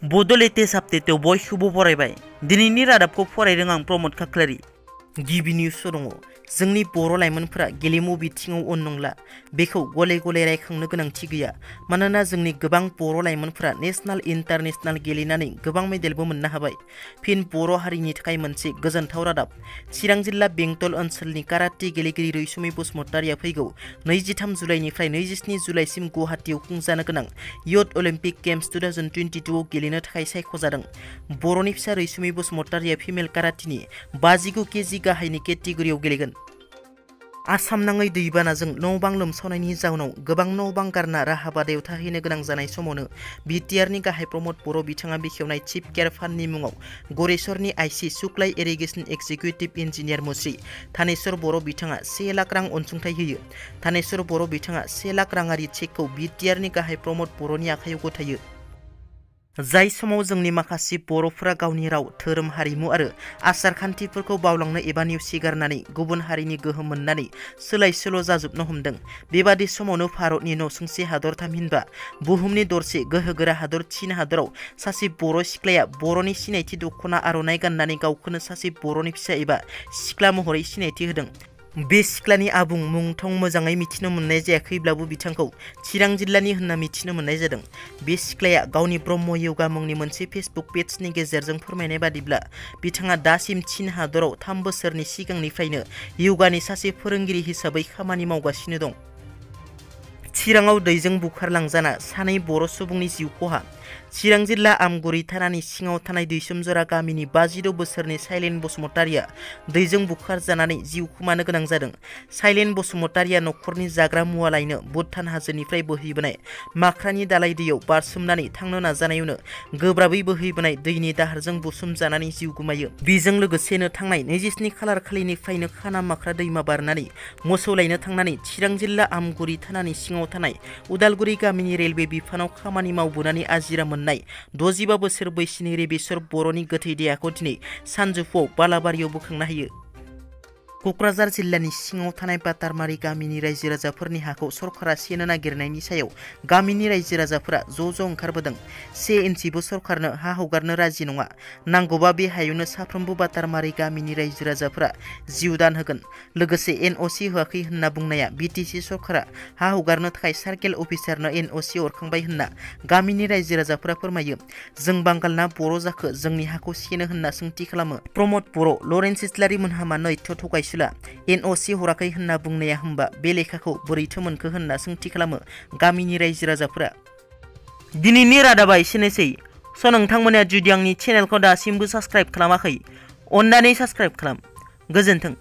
बड' लेटेस्ट आपडेटआव बयखौबो बरायबाय। दिनैनि रादाबखौ फरायदों आं प्रमद खाख्लारि। गिबि निउसआव दङ जोंनि बर' लाइमोनफोरा गेलेमु बिथिङाव उन नंला, बेखौ गले गले रायखांनो गोनांथि गैया। मानोना जोंनि गोबां बर' लाइमोनफोरा नेशनेल इन्टारनेशनेल गेलेनानै गोबां मेडेलबो मोननो हाबाय। फिन बर' हारिनि थाखाय मोनसे गोजोनथाव रादाब। चिरां जिल्ला बेंटल ओनसोलनि काराटे गेलेगिरि रैसुमै बसुमतारिया फैगौ 23 जुलाइनिफ्राय 27 जुलाइसिम गुवाहाटीआव खुंजानो गोनां इयुथ अलिम्पिक गेम्स 2022 आव गेलेनो थाखाय सायख'जादों। बर'नि फिसा रैसुमै बसुमतारिया फिमेल काराटेनि 59 केजि गाहायनि केटेगरियाव गेलेगोन। आसाम नाङै दैबानाजों न' बां लोमसावनायनि जाउनाव गोबां न' बां गारना राहाबादायाव थाहैनो गोनां जानाय समावनो बिटिआरनि गाहाय प्रमद बर' बिथाङा बेखेवनाय चिफ केयार फान्डनि मुङाव गरेस्वरनि आइसि सुक्लाय इरिगेसन एक्जिकिउटिभ इन्जिनियार मुस्रि थानेश्वर बर' बिथाङा 1 लाख रां अनसुंथाइ होयो। थानेश्वर बर' बिथाङा 1 लाख राङारि चेकखौ बिटिआरनि गाहाय प्रमद बर'नि आखायाव गथायो। जाय समाव जोंनि माखासे बर'फोरा गावनि राव, धोरोम, हारिमु आरो आसार खान्थिफोरखौ बावलांनो एबा नेवसिगारनानै गुबुन हारिनि गोहोम मोननानै सोलाय सोल' जाजोबनो हमदों। बेबादि समावनो भारतनि नसुंसे हादर थामहिनबा बुहुमनि दरसे गोहोगोरा हादर चीन हादराव सासे बर' सिख्लाया बर'नि सिनायथि दख'ना आर'नाइ गाननानै गावखौनो सासे बर'नि फिसा एबा सिख्ला महरै सिनायथि होदों। बे सिख्लानि आबुं मुं थं मोजाङै मिथिनो मोननाय जायाखैब्लाबो बिथांखौ चिरां जिल्लानि होनना मिथिनो मोननाय जादों। बे सिख्लाया गावनि ब्रह्म योगा मुंनि मोनसे फेसबुक पेजनि गेजेरजों फोरमायनाय बादिब्ला बिथाङा दासिम चीन हादराव 3 बोसोरनि सिगांनिफ्रायनो योगानि सासे फोरोंगिरि हिसाबै खामानि मावगासिनो दं। चिराङाव दैजों बुखारलांजाना 2 बर' सुबुंनि जिउ खहा। चिरां जिल्ला आमगुरि थानानि सिङाव थानाय दैसोमजरा गामिनि 56 बोसोरनि साइलेन बसुमतारिया दैजों बुखारजानानै जिउ खोमानो गोनां जादों। साइलेन बसुमतारिया न'खरनि जाग्रा मुवा लायनो भुटान हाजोनिफ्राय बोहैबोनाय माख्रानि दालाय दैयाव बारसोमनानै थांनो नाजानायावनो गोब्राबै बोहैबोनाय दैनि दाहारजों बुसोमजानानै जिउ गोमायो। बेजों लोगोसेनो थांनाय 27 खालार खालिनिफ्रायनो खाना माख्रा दैमा बारनानै मोसौ लायनो थांनानै चिरां जिल्ला आमगुरि थानानि सिङाव थानाय उदालगुरि गामिनि रेलवे बिफानाव खामानि मावबोनानै आजिरा मोननाय 65 बोसोर बैसोनि रेबेश्वर बर'नि गोथै देहाखौ दिनै सानजौफुआव बालाबारियाव बोखांनो हायो। क'क्राझार जिल्लानि सिङाव थानाय बातारमारि गामिनि रायजो राजाफोरनि हाखौ सरकारा सेनो नागिरनायनि सायाव गामिनि रायजो राजाफोरा ज' ओंखारबोदों। 1 इन्सिबो सरकारनो हा हगारनो राजि नङा। नांगौबा बे हायावनो साफ्रोमबो बातारमारि गामिनि रायजो राजाफोरा जिउ दान होगोन। लोगोसे एनअसि होआखै होनना बुंनाया बिटिसि सरकारा हा हगारनो थाखाय सार्केल अफिसारनो एनअसि हरखांबाय होनना गामिनि रायजो राजाफोरा फोरमायो। जों बांगालना बर' जाखो जोंनि हाखौ सेनो होनना सोंथि खालामो। प्रमद बर', लरेन्स इस्लारि मोनहा मानो एथ' थगायसुला? एनअसि हराखै होनना बुंनाया होमबा बे लेखाखौ बोरैथो मोनखो होनना सोंथि खालामो गामिनि रायजो राजाफोरा। दिनैनि रादाबा एसेनोसै। नोंथांमोना जुदि आंनि चेनेलखौ दासिमबो साबस्क्राइब खालामाखै, अन्नानै साबस्क्राइब खालाम। गोजोन्थों।